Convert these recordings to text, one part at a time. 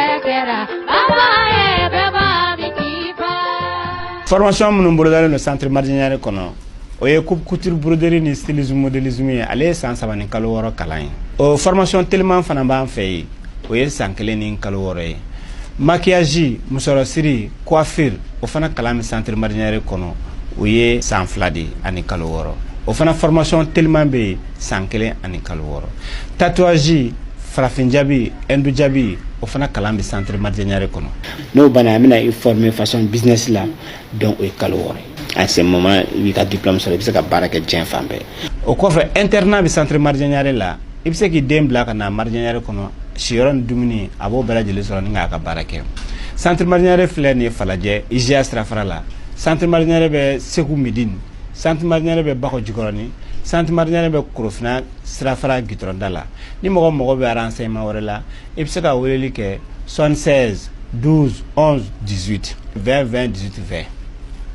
Kɛra baba ye bɛɛ b'a min k'i fa. Formation minnu bolodalen don Centre Mardian Niare kɔnɔ, o ye coupe couture, broderie ni stylisme, modélisme ye. Ale ye san 3 ni kalo 6 kalan ye. O formation teliman fana b'an fɛ yen, o ye san 1 ni kalo 6 ye. Maquillage, musɔrɔsiri, coiffure, o fana kalan bɛ Centre Mardian Niare kɔnɔ, o ye san 2 de ani kalo 6. O fana formation teliman bɛ yen, san 1 ani kalo 6. Tatouage, farafin jabi, hindu jabi, o fana kalan bɛ Centre Mardian Niare kɔnɔ. N'o banna, an bɛna i former façon business la. Donc o ye kalo 6 ye. À ce moment, i b'i ka diplôme sɔrɔ, i bɛ se ka baara kɛ diɲɛ fan bɛɛ. O kɔfɛ, internat bɛ Centre Mardian Niare la. I bɛ se k'i den bila ka na Mardian Niare kɔnɔ, siyɔrɔ ni dumuni, a b'o bɛɛ lajɛlen sɔrɔ ni k'a ka baara kɛ. Centre Mardian Niare filɛ nin ye Falajɛ, IGA sirafara la. Centre Mardian Niare bɛ Segu Midine. Centre Mardian Niare bɛ Bakɔ Jikɔrɔni. Centre Mardian Niare bɛ Korofina sirafara gitɔrɔnda la. Ni mɔgɔ mago bɛ renseignement wɛrɛ la, i bɛ se ka weleli kɛ 76 12 11 18 20 20 18 20,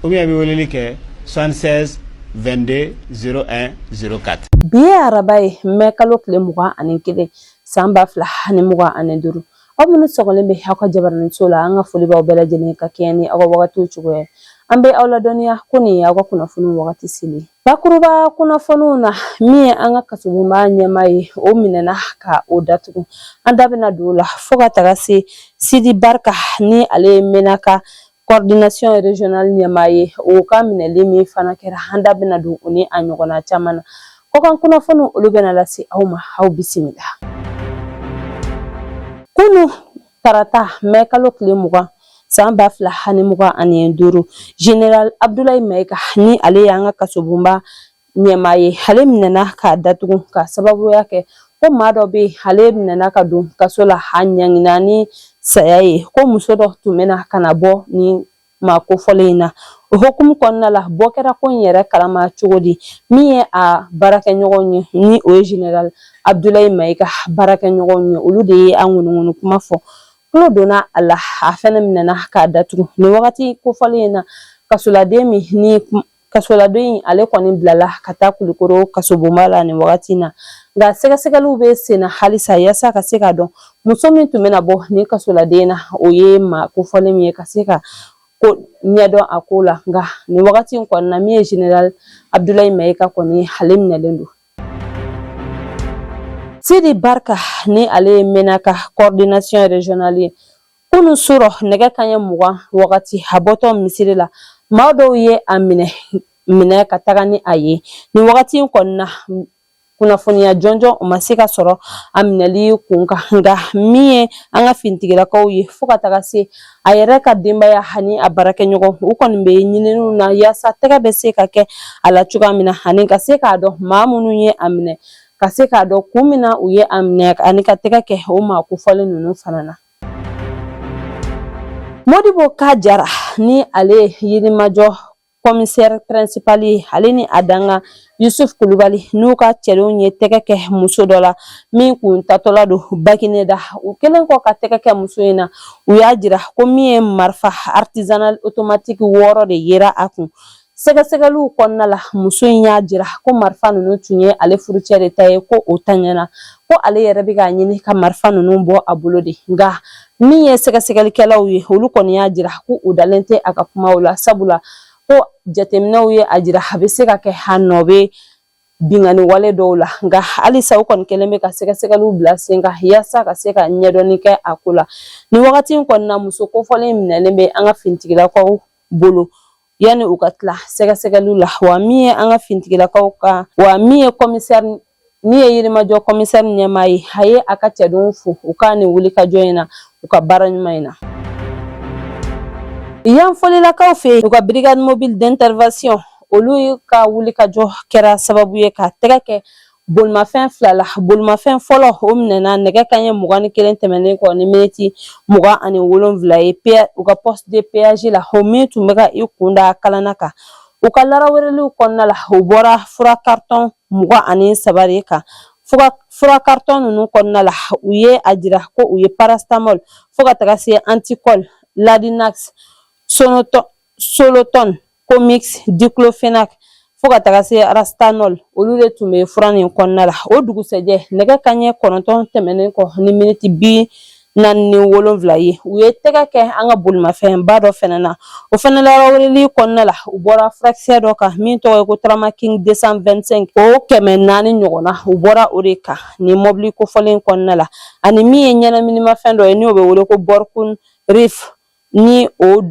ou bien i bɛ weleli kɛ 76 22 01 04. Bi ye araba ye, mɛ kalo tile 21, san 2025. Aw minnu sɔgɔlen bɛ aw ka jabaraninso la, an ka foli b'aw bɛɛ lajɛlen ka kɛɲɛ ni aw ka wagatiw cogoya ye. An bɛ aw ladɔnniya ko nin ye aw ka kunnafoniw wagati seli. Bakuruba kunnafoniw na, min ye an ka kasobonba ɲɛmaa ye, o minɛna ka o datugu. An da bɛna don o la fo ka taga se Sidi Barika, ni ale ye Menaka coordination régionale ɲɛmaa ye, o ka minɛli min fana kɛra. An da bɛna don o ni a ɲɔgɔnna caman na. Kɔkan kunnafoniw, olu bɛna lase aw ma. Aw bisimila. Kunu tarata, mɛ kalo tile 20, san 2025, général Abdoulaye Maïga, ni ale y'an ka kasobonba ɲɛmaa ye, ale minɛna k'a datugu ka sababuya kɛ ko maa dɔ bɛ yen, ale minɛna ka don kaso la, a ɲangina ni saya ye, ko muso dɔ tun bɛna ka na bɔ ni maa kofɔlen in na. O hukumu kɔnɔna la, bɔ kɛra ko in yɛrɛ kalama cogo di? Min ye a baarakɛɲɔgɔn ye, ni o ye général Abdoulaye Maïga baarakɛɲɔgɔn ye, olu de ye a ŋunuŋunu kuma fɔ. Tulo donna a la, a fɛnɛ minɛna k'a datugu nin wagati kofɔlen in na. Kasoladen min ni kasoladen, ale kɔni bilala ka taa Kulukoro kasobonba la nin wagati in na. Nka sɛgɛsɛgɛliw bɛ sen na halisa yaasa ka se k'a dɔn muso min tun bɛna bɔ nin kasoladen na, o ye maa kofɔlen min ye, ka se ka ko ɲɛdɔn a ko la. Nka nin wagati in kɔni na, min ye général Abdoulaye Maïga kɔni, ale minɛlen don. Sidi Barika, ni ale ye Menaka coordination régionale ye, kunun surɔ nɛgɛ kanɲɛ 20 wagati, a bɔtɔ misiri la, maa dɔw ye a minɛ minɛ ka taga ni a ye. Nin wagati in kɔni na, kunnafoniya jɔnjɔn o ma se ka sɔrɔ a minɛli kun kan. Nka min ye an ka finitigilakaw ye, fo ka taga se a yɛrɛ ka denbaya ani a baarakɛɲɔgɔn, u kɔni bɛ ɲininiw na yaasa tɛgɛ bɛ se ka kɛ a la cogoya min na, ani ka se k'a dɔn maa minnu ye a minɛ, ka se k'a dɔn kun min na u ye a minɛ, ani ka tɛgɛ kɛ o maa kofɔlen ninnu fana na. Modibo Ka Jara, ni ale ye Yirimajɔ commissaire principal ye, ale ni a dankan Yusuf Kulubali n'u ka cɛdenw ye tɛgɛ kɛ muso dɔ la min kun tatɔla don Bagineda. U kɛlen kɔ ka tɛgɛ kɛ muso in na, u y'a jira ko min ye marifa artisanal automatique 6 de yera a kun. Sɛgɛsɛgɛliw kɔnɔna la, muso in y'a jira ko marifa ninnu tun ye ale furucɛ de ta ye, ko o ta ɲɛna, ko ale yɛrɛ bɛ k'a ɲini ka marifa ninnu bɔ a bolo de. Nka min ye sɛgɛsɛgɛlikɛlaw ye, olu kɔni y'a jira ko u dalen tɛ a ka kumaw la, sabula ko jateminɛw ye a jira a bɛ se ka kɛ a nɔ bɛ binkanni wale dɔw la. Nka halisa u kɔni kɛlen bɛ ka sɛgɛsɛgɛliw bila sen kan yaasa ka se ka ɲɛdɔnni kɛ a ko la. Nin wagati in kɔni na, muso kofɔlen minɛlen bɛ an ka finitigilakaw bolo yanni u ka tila sɛgɛsɛgɛliw la. Wa min ye an ka finitigilakaw ka, wa min ye commissaire, min ye Yirimajɔ commissaire ɲɛmaa ye, a ye a ka cɛdenw fo u ka nin wulikajɔ in na, u ka baara ɲuman in na. Yanfolilakaw fɛ yen, u ka brigade mobile d'intervention, olu ka wulikajɔ kɛra sababu ye ka tɛgɛ kɛ bolimafɛn fila la. Bolimafɛn fɔlɔ, o minɛna nɛgɛ kanɲɛ 21 tɛmɛnen kɔ ni miniti 27 ye, u ka poste de péage la, o min tun bɛ ka i kun da Kalana kan. U ka laraweleliw kɔnɔna la, u bɔra fura carton 23 de kan. Fura carton ninnu kɔnɔna la, u ye a jira ko u ye paracétamol fo ka taga se Anticol, Ladinax, Soloton, Comix, diclofenac fo ka taga se Rastanol, olu de tun bɛ fura nin kɔnɔna la. O dugusɛjɛ, nɛgɛ kanɲɛ 9 tɛmɛnen kɔ ni miniti bi 47 ye. U ye tɛgɛ kɛ an ka bolimafɛnba dɔ fɛnɛ na. O fɛnɛ lawaleli kɔnɔna la, u bɔra furakisɛ dɔ kan min tɔgɔ ye ko Trama King 225, o 400 ɲɔgɔnna, u bɔra o de kan nin mɔbili kofɔlen kɔnɔna la, ani min ye ɲɛnaminimafɛn dɔ ye n'o bɛ wele ko Borkun Rif, ni o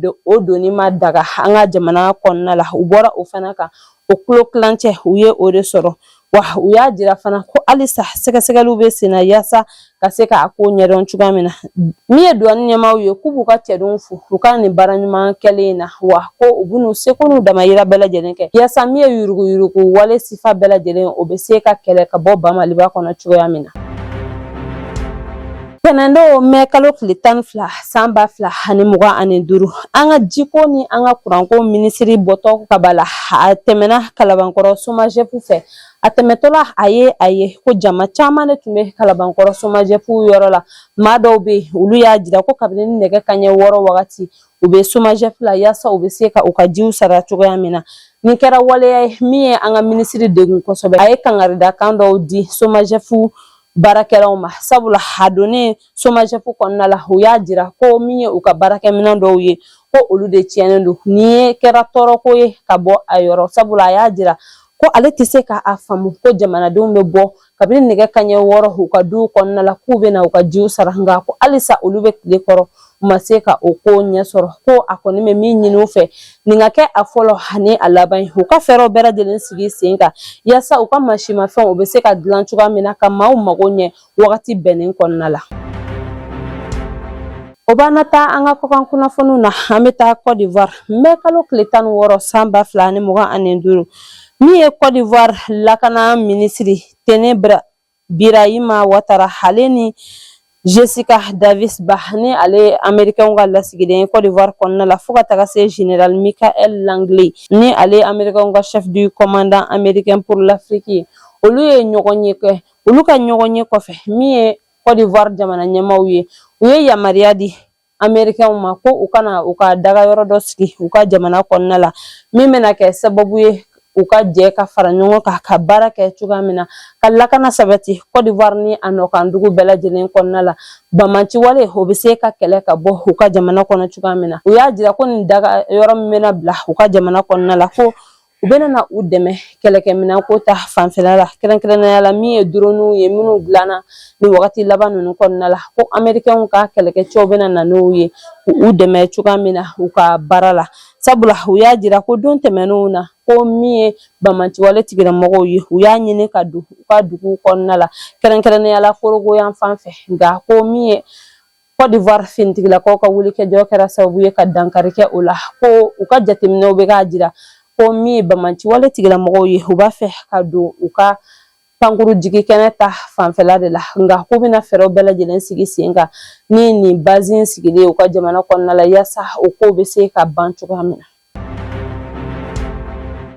donni ma daga an ka jamana kɔnɔna la, u bɔra o fana kan. O kilo tilancɛ, u ye o de sɔrɔ. Wa u y'a jira fana ko halisa sɛgɛsɛgɛliw bɛ sen na yaasa ka se k'a ko ɲɛdɔn cogoya min na. Min ye duwani ɲɛmaaw ye, k'u b'u ka cɛdenw fo u ka nin baara ɲuman kɛlen in na, wa ko u bɛn'u seko n'u damayira bɛɛ lajɛlen kɛ yaasa min ye yuruguyurugu wale sifa bɛɛ lajɛlen, o bɛ se ka kɛlɛ ka bɔ ba Maliba kɔnɔ cogoya min na. Tɛnɛndon mɛ kalo tile 12 san 2025, an ka jiko ni an ka kuranko minisiri bɔtɔ Kabala, a tɛmɛna Kalabankɔrɔ Somagep fɛ. A tɛmɛtɔla, a ye a ye ko jama caman de tun bɛ Kalabankɔrɔ Somagep yɔrɔ la. Maa dɔw bɛ yen, olu y'a jira ko kabini nɛgɛ kanɲɛ 6 wagati, u bɛ Somagep la yaasa u bɛ se ka u ka jiw sara cogoya min na. Nin kɛra waleya ye min ye an ka minisiri degun kosɛbɛ. A ye kangaridakan dɔw di Somagep baarakɛlaw ma, sabula a donnen Somagep kɔnɔna la, u y'a jira ko min ye u ka baarakɛminɛn dɔw ye, ko olu de tiɲɛnen don. Nin ye kɛra tɔɔrɔko ye ka bɔ a yɔrɔ, sabula a y'a jira ko ale tɛ se k'a faamu ko jamanadenw bɛ bɔ kabini nɛgɛ kanɲɛ 6 u ka duw kɔnɔna la k'u bɛ na u ka jiw sara, nka ko halisa olu bɛ tile kɔrɔ, u ma se ka o ko ɲɛ sɔrɔ. Ko a kɔni bɛ min ɲini u fɛ, nin ka kɛ a fɔlɔ ani a laban ye, u ka fɛɛrɛw bɛɛ lajɛlen sigi sen kan yaasa u ka mansinmafɛnw, u bɛ se ka dilan cogoya min na ka maaw mago ɲɛ wagati bɛnnen kɔnɔna la. O b'an na taa an ka kɔkan kunnafoniw na. An bɛ taa Côte d'Ivoire. Mɛ kalo tile 16 san 2025, min ye Côte d'Ivoire lakana minisiri Tene Birahima Ouattara, ale ni Jessica Davis Ba, ni ale ye Américain ka lasigiden ye Côte d'Ivoire kɔnɔna la, fo ka taga se Général Michael Langley, ni ale ye Américain ka chef du commandant américain pour l'Afrique ye, olu ye ɲɔgɔn ye kɛ. Olu ka ɲɔgɔn ye kɔfɛ, min ye Côte d'Ivoire jamana ɲɛmaaw ye, u ye yamaruya di Américains ma ko u kana u ka dagayɔrɔ dɔ sigi u ka jamana kɔnɔna la, min bɛna kɛ sababu ye u ka jɛ ka fara ɲɔgɔn kan ka baara kɛ cogoya min na ka lakana sabati Côte d'Ivoire ni a nɔkandugu bɛɛ lajɛlen kɔnɔna la, banbaanci wale, o bɛ se ka kɛlɛ ka bɔ u ka jamana kɔnɔ cogoya min na. U y'a jira ko nin dagayɔrɔ min bɛna bila u ka jamana kɔnɔna la, ko u bɛna na u dɛmɛ kɛlɛkɛminɛnko ta fanfɛla la, kɛrɛnkɛrɛnnenya la min ye droniw ye minnu dilanna nin wagati laban ninnu kɔnɔna la, ko Américains ka kɛlɛkɛcɛw bɛna na n'o ye k'u dɛmɛ cogoya min na u ka baara la, sabula u y'a jira ko don tɛmɛnenw na, ko min ye banbaanciwale tigilamɔgɔw ye, u y'a ɲini ka don u ka dugu kɔnɔna la, kɛrɛnkɛrɛnnenya la Korhogo yan fan fɛ, nka ko min ye Côte d'Ivoire finitigilakaw ka wulikajɔ kɛra sababu ye ka dankari kɛ o la. Ko u ka jateminɛw bɛ k'a jira ko min ye banbaanciwale tigilamɔgɔw ye, u b'a fɛ ka don u ka pankuru jigi kɛnɛ ta fanfɛla de la, nka k'u bɛna fɛɛrɛw bɛɛ lajɛlen sigi sen kan ni nin base in sigilen u ka jamana kɔnɔna la, yaasa o kow bɛ se ka ban cogoya min na.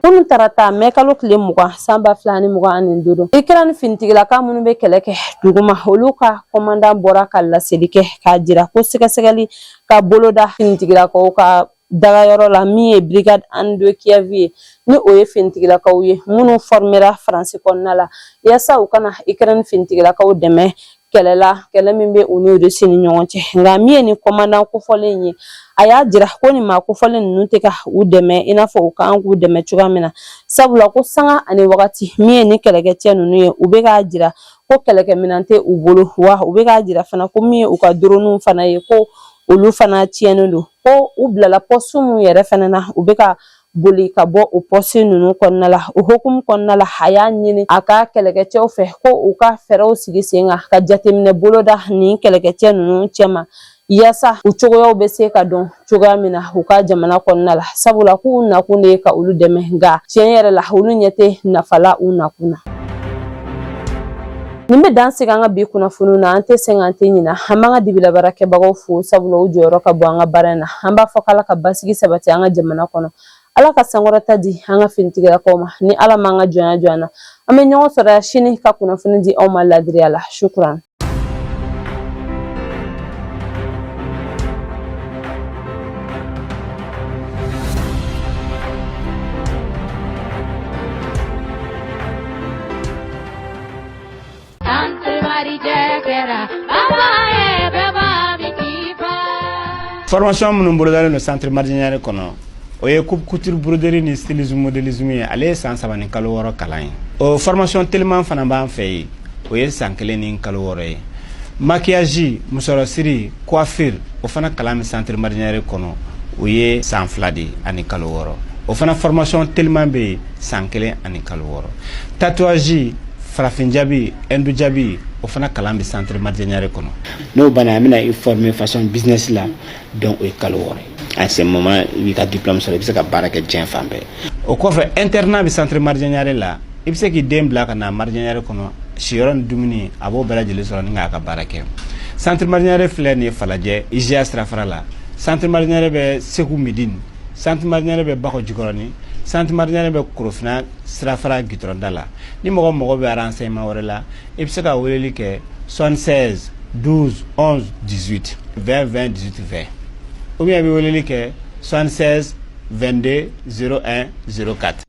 Kunun tarata mɛ kalo tile 20 san 2025, Ukraine finitigilaka minnu bɛ kɛlɛ kɛ duguma, olu ka kɔmandan bɔra ka laseli kɛ k'a jira ko sɛgɛsɛgɛli ka boloda finitigilakaw ka dagayɔrɔ la, min ye Brigade Anne de Kiev ye, ni o ye finitigilakaw ye minnu formera Faransi kɔnɔna la yaasa u kana Ukraine finitigilakaw dɛmɛ kɛlɛ la, kɛlɛ min bɛ u ni Russie ni ɲɔgɔn cɛ. Nka min ye nin kɔmandan kofɔlen ye, a y'a jira ko nin maa kofɔlen ninnu tɛ ka u dɛmɛ i n'a fɔ u kan k'u dɛmɛ cogoya min na, sabula ko sanga ani wagati, min ye ni kɛlɛkɛcɛ ninnu ye, u bɛ k'a jira ko kɛlɛkɛminɛn tɛ u bolo, wa u bɛ k'a jira fana ko min ye u ka droniw fana ye, ko olu fana tiɲɛnen don, ko u bilala pɔsi min yɛrɛ fana na, u bɛ ka boli ka bɔ o pɔsi ninnu kɔnɔna la. O hukumu kɔnɔna la, a y'a ɲini a ka kɛlɛkɛcɛw fɛ ko u ka fɛɛrɛw sigi sen kan ka jateminɛ boloda nin kɛlɛkɛcɛ ninnu cɛma, yaasa u cogoyaw bɛ se ka dɔn cogoya min na u ka jamana kɔnɔna la, sabula k'u nakun de ye ka olu dɛmɛ, nka tiɲɛ yɛrɛ la, olu ɲɛ tɛ nafa la u nakun na. Nin bɛ dan sigi an ka bi kunnafoniw na. An tɛ sɛgɛn, an tɛ ɲina. An b'an ka dibilabaarakɛbagaw fo, sabula u jɔyɔrɔ ka bon an ka baara in na. An b'a fɔ k'Ala ka basigi sabati an ka jamana kɔnɔ, Ala ka sankɔrɔta di an ka finitigilakaw ma. Ni Ala m'an ka jɔnya jɔ an na, an bɛ ɲɔgɔn sɔrɔ sini ka kunnafoni di aw ma ladiriya la. Shukran. Formation minnu bolodalen don centre Maridiɲare kɔnɔ, o ye coupe couture, broderie ni stylisme modélisme ye. Ale ye san 3 ni kalo 6 kalan ye. O formation teliman fana b'an fɛ yen, o ye san 1 ni kalo 6 ye. Maquillage, musɔrɔsiri, coiffure, o fana kalan bɛ centre Maridiɲare kɔnɔ, o ye san 2 de ani kalo 6. O fana formation teliman bɛ yen, san 1 ani kalo 6. Tatouage, farafin jabi, hindu jabi, o fana kalan bɛ centre Maridiɲare kɔnɔ. N'o banna, an bɛna i former façon business la. Donc o ye kalo 6 ye. À ce moment, i b'i ka diplôme sɔrɔ, i bɛ se ka baara kɛ diɲɛ fan bɛɛ. O kɔfɛ, internat bɛ centre Maridiɲare la. I bɛ se k'i den bila ka na Maridiɲare kɔnɔ, siyɔrɔ ni dumuni, a b'o bɛɛ lajɛlen sɔrɔ ni k'a ka baara kɛ. Centre Maridiɲare filɛ nin ye Falajɛ, IGA sirafara la. Centre Maridiɲare bɛ Segu Midine. Centre Maridiɲare bɛ Bakɔ Jikɔrɔni. Centre Maridiɲare bɛ Korofina sirafara gitɔrɔnda la. Ni mɔgɔ mago bɛ renseignement wɛrɛ la, i bɛ se ka weleli kɛ 76 12 11 18 20 20 18 20, ou bien i bɛ weleli kɛ 76 22 01 04.